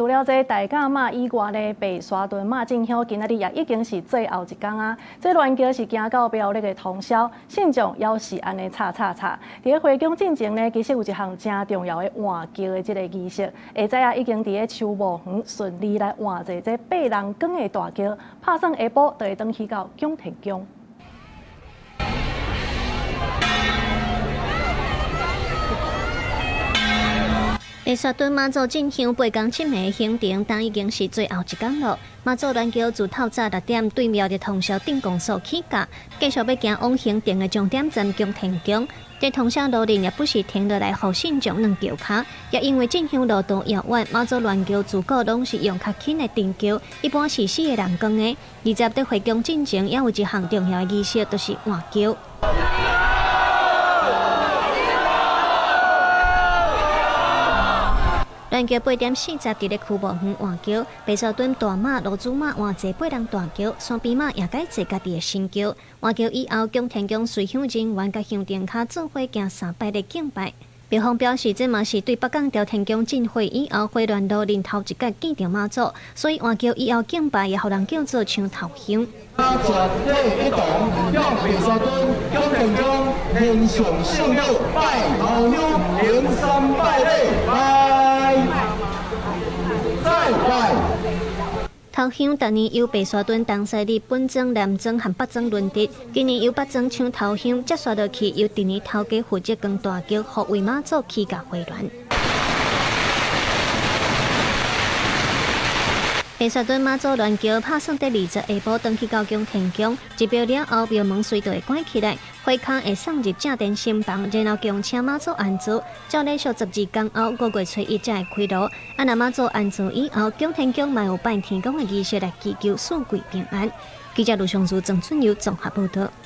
除了這大甲媽以外呢，白沙屯媽進香今仔日也已經是最後一工啊。這鸞轎是行到廟日的通宵，信眾猶是按呢插插插。佇咧回宮進前呢，其實有一項誠重要的換轎的這个儀式，下早啊已經佇咧秋墓園順利來換坐這八人扛的大轎，拍算下晡就會轉去到蔣天宮。白沙屯媽祖進香八工七暝行程，當已經是最後一工囉。媽祖鸞轎自透早6點對廟的通宵鎮公所起駕，繼續欲行往行程的終點站蔣天宮。佇通宵路裡也不時停落來予信眾軟轎跤，也因為進香路途遙遠，媽祖鸞轎自古攏是用較輕的長轎，一般是四个人扛的。而且佇回宮進前，也有一項重要的儀式，就是換轎。鸞轎8點40佇咧區墓園換轎，白沙屯大媽、羅祖媽換坐八人大轎，山邊媽也改坐家己的新轎。換轎以後，蔣天宮隨香人員佮香燈跤做伙行三擺的敬拜。廟方表示，這嘛是對北港朝天宮進火以後，回鑾路恁頭一擺見著媽祖，所以換轎以後敬拜也予人叫做搶頭香。全體一同向白沙屯蔣天宮獻上聖禮，拜頭香，行三拜禮，拜，再拜。頭香逐年由白沙屯東勢里本莊、南莊和北莊輪值，今年由北莊搶頭香，接續落去由第二頭家負責扛大轎，護衛媽祖起駕回鑾。白沙屯媽祖鸞轎拍算佇20下晡轉去到蔣天宮，入廟了後，廟門隨就會關起來，火龕會送入正殿新房，然後恭請媽祖安座。照禮數12工後，5月初1才會開爐。啊，若媽祖安座以後，蔣天宮嘛有拜天公的儀式來祈求四季平安。記者盧尚如、鄭春友綜合報道。